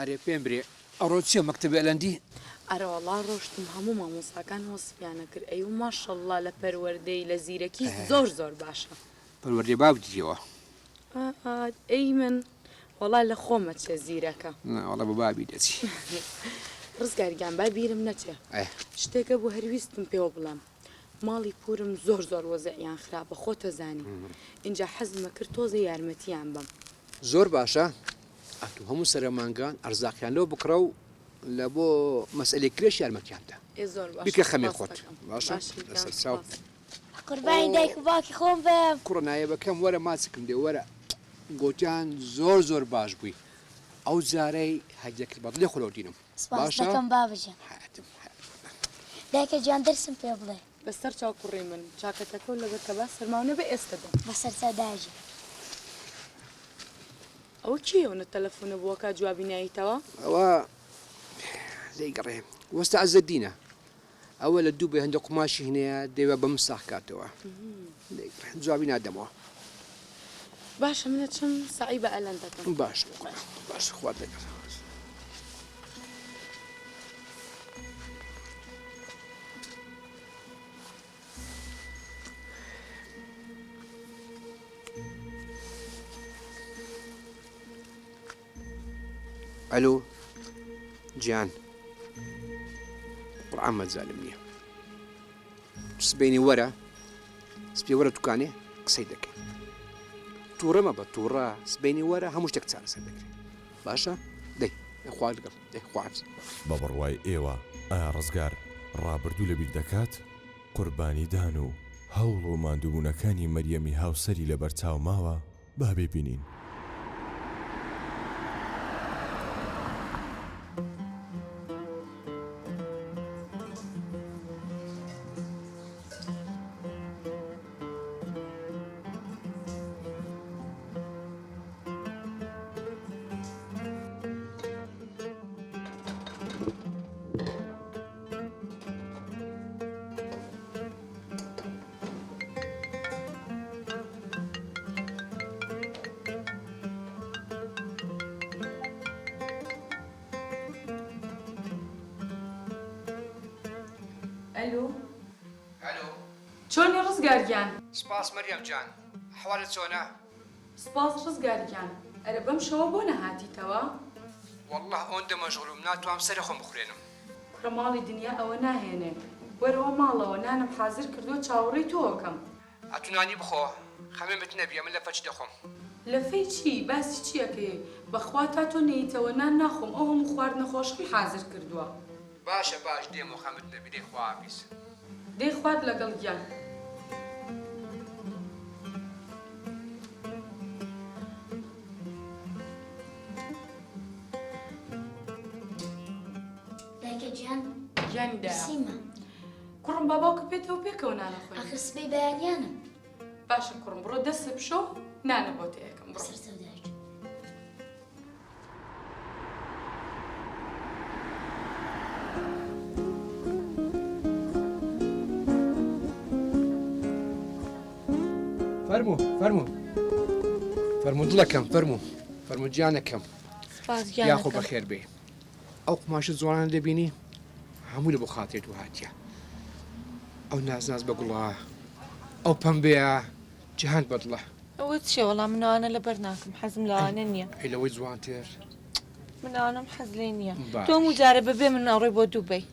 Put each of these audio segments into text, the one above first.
ئەرێ پێم برێ ئەڕۆ چیە مەکتەبی ئەلەندی؟ ئەرەوەڵا ڕۆشتم هەموو مامۆستاکان وەسفیان ئەکرد ئەیوو ماشەڵڵا لە پەروەردەی لە زیرەکی زۆر زۆر باشە. پەروەردەی باوک دیتیەوە. ئەی من وەڵا لە خۆم ئەچێ زیرەکە. نا وەڵا بە بابی دەچی. ڕزگار گیان با بیرم نەچێ شتێک هەبوو هەر ویستم پێوە بڵێم ماڵی پورم زۆر زۆر وەزعیان خراپە خۆتەزانی ئینجا حەزم ئەکرد تۆزێ یارمەتیان بەم. زۆر باشە ئەتوو هەموو سەرە مانگان ئەرزاقیان لۆ بکڕە و لە بۆ مەسئەلەی کرێش یارمەتیان بدە ئێ زۆر باشە بیکە خەمێ سوپاست خۆت دەکەم باشە باشە گیان لەسەر چاو. سوپاس. قوربانی دایک و باوکی خۆم بم. کوڕە نایەبەکەم وەرە ماچکم دێ وەرە گۆتیان زۆر زۆر باش بووی ئەو جارەی هەدیەکرد بە دڵێ خۆلەوە دینم سپاست باشە دەکەم بابە گیان. حەیاتم حەیاتم. دایکە گیان دەرسم پێ بڵێ. بەسەر چاو کوڕی من چاکەتەکەو لەبەر کە با سەرماو نەبێ ئێستە دێم. بەسەر چاو دایە گیان. ئەوە کێیە ئەونە تەلەفونە بۆ ئەکا جوابی ناییتەوە؟ ئەوە لێی گەڕێ وەستا عزەدینە ئەوە لە دوبەی هەندە قوماشی هنەیە دەیەوێ بە من ساغ کاتەوە لێی گەڕێ جوابی نادەمەوە. باشە من ئەچم سەعی بە ئەلەند دەکەم. باشە باشە خوات لەگەڵ. ئەلۆ گیان قورعان مەجالم نییە سبەینێ وەرە سپێ وەرە دوکانێ قسەی دەکەین تووڕە مەبە تووڕە سبەینێ وەرە هەموو شتێک چارەسەر دەکرێت باشە دەی خوا لەگەڵ دەی خوا حافز. بە بڕوای ئێوە ئایا ڕزگار ڕابردوو لەبیر دەکات؟ قوربانیدان و هەوڵ و ماندووبوونەکانی مەریەمی هاوسەری لەبەرچاو ماوە؟ با بیبینین. ئەلو. ئەلۆ. چۆنی ڕزگار گیان؟ سپاس مەریەم جان، ئەحوالت چۆنە؟ سپاس ڕزگار گیان، ئەرە بەم شەوە بۆ نەهاتیتەوە؟ وەڵڵاه ئەوەندە مەژغوڵم ناتوام سەرێ خۆم بخورێنم. کوڕە ماڵی دنیا ئەوە ناهێنێ. وەرەوە ماڵەوە نانم حازر کردووە چاوەڕێی تۆ ئەکەم. ئەتوو نانی بخۆ خەمێمت نەبی ئەمن لەفەچ دەخۆم. لەفەی چی؟ باسی چی ئەکەی؟ بەخوا تا تۆ نەیتەوە نان ناخۆم ئەو هەموو خواردنە خۆشەم حازر کردووە. باشە باش دێمەوە خەمت نەبی دەی خواحافیز. دەی خوات لەگەڵ گیان. دایکە گیان گیانی دایە. برسیمە. کوڕم با باوکت بێتەوە پێکەوە نان ئەخۆین. ئاخر سبەی بەیانیانە. باشە کوڕم بڕۆ دەستت بشۆ نانە بۆ تێ ئەکەم بڕۆ. سەرچاو دایک. فەرموو فەرموو فەرموو دڵەکەم فەرموو فەرموو گیانەکەم سپاس یاخۆ گیانەکەم. بەخێر بێی ئەو قوماشە جوانانە دەبینی هەموو لە بۆ خاتری تۆ هاتیە ئەو نازناز بە گوڵە ئەو پەمبەیە جیهانت بەدڵە. ئەوە چیە وەڵا من ئەوانە لەبەر ناکەم حەزم لەوانە نیە. ئەی لەوەی جوانتر. من ئەوانەم حەز لێ نیە باش. تۆ هەموو جارێ بەبێ من ئەڕۆی بۆ دوبەی.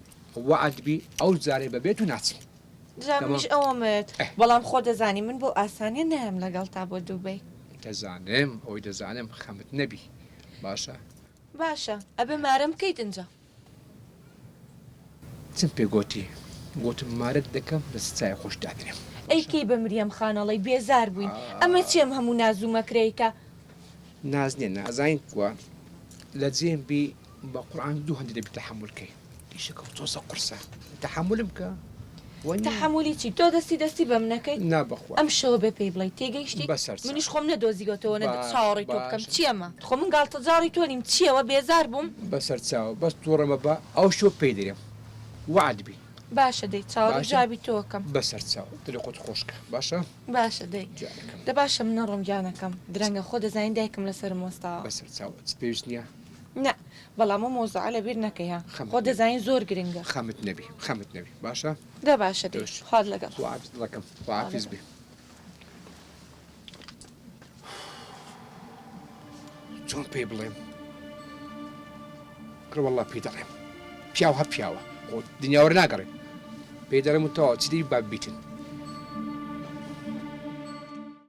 وەعد بی ئەو جارەی بەبێ تو ناچم. جا منیش ئەوەمەوێت بەڵام خۆ دەزانی من بەو ئاسانیە نایەم لەگەڵتا بۆ دوبەی. دەزانم ئەوەی دەزانم خەمت نەبی باشە. باشە ئەبێ مارەم بکەیت ئینجا. چم پێ گۆتی؟ گۆتم مارەت دەکەم لە سچای خۆش دادەنێم. ئەی کەی بە مریەم خان ئەڵێی بێزار بووین ئەمە چیە ئەم هەموو ناز و مەکرەیکە. ناز نیە نازانیت کوە لە جێم بی بە قورعان دوو هەندە دەبی تەحەمول کەی ئیشەکە تۆزە قورسە تەحەمولم کە وەنیە. تەحەمولی چی تۆ دەستی دەستی بە منەکەیت نا بەخوا. ئەم شەوە بێ پێی بڵێی تێگەیشتی بەسەرچاو. منیش خۆم نەدۆزیوەتەوە نە باش چاوەڕێی تۆ بکەم باشە. چی ئەمە خۆ من گاڵتەجاڕی تۆ نیم چیەوە بێزار بووم. بەسەرچاو بەس توڕە مەبە ئەو شەوە پێی دەرێم وەعد بی. باشە دەی چاوەڕێی باشە جوابی تۆ ئەکەم. بەسەرچاو دڵی خۆت خۆش کە باشە. باشە دەی. گیانەکەم. دە باشە من ئەڕۆم گیانەکەم درەنگە خۆ دەزانی دایکم لەسەرم وەستاوە. بەسەرچاو چ پێویست نیە. نا بەڵام ئەو مەوزوعە لەبیر نەکەی ها خۆت دەزانی زۆر گرنگە. خەمت نەبی خەمت نەبی باشە. دە باشە دەی خوات لەگەڵ. خواحافیز دڵەکەم خواحافیز بی. چۆن پێی بڵێم کڕ والله پێی دەڵێم پیاو هە پیاوە خۆ دنیاوەر ناگەڕێ پێی دەڵێم و تەواو چی دەبی با بیتن.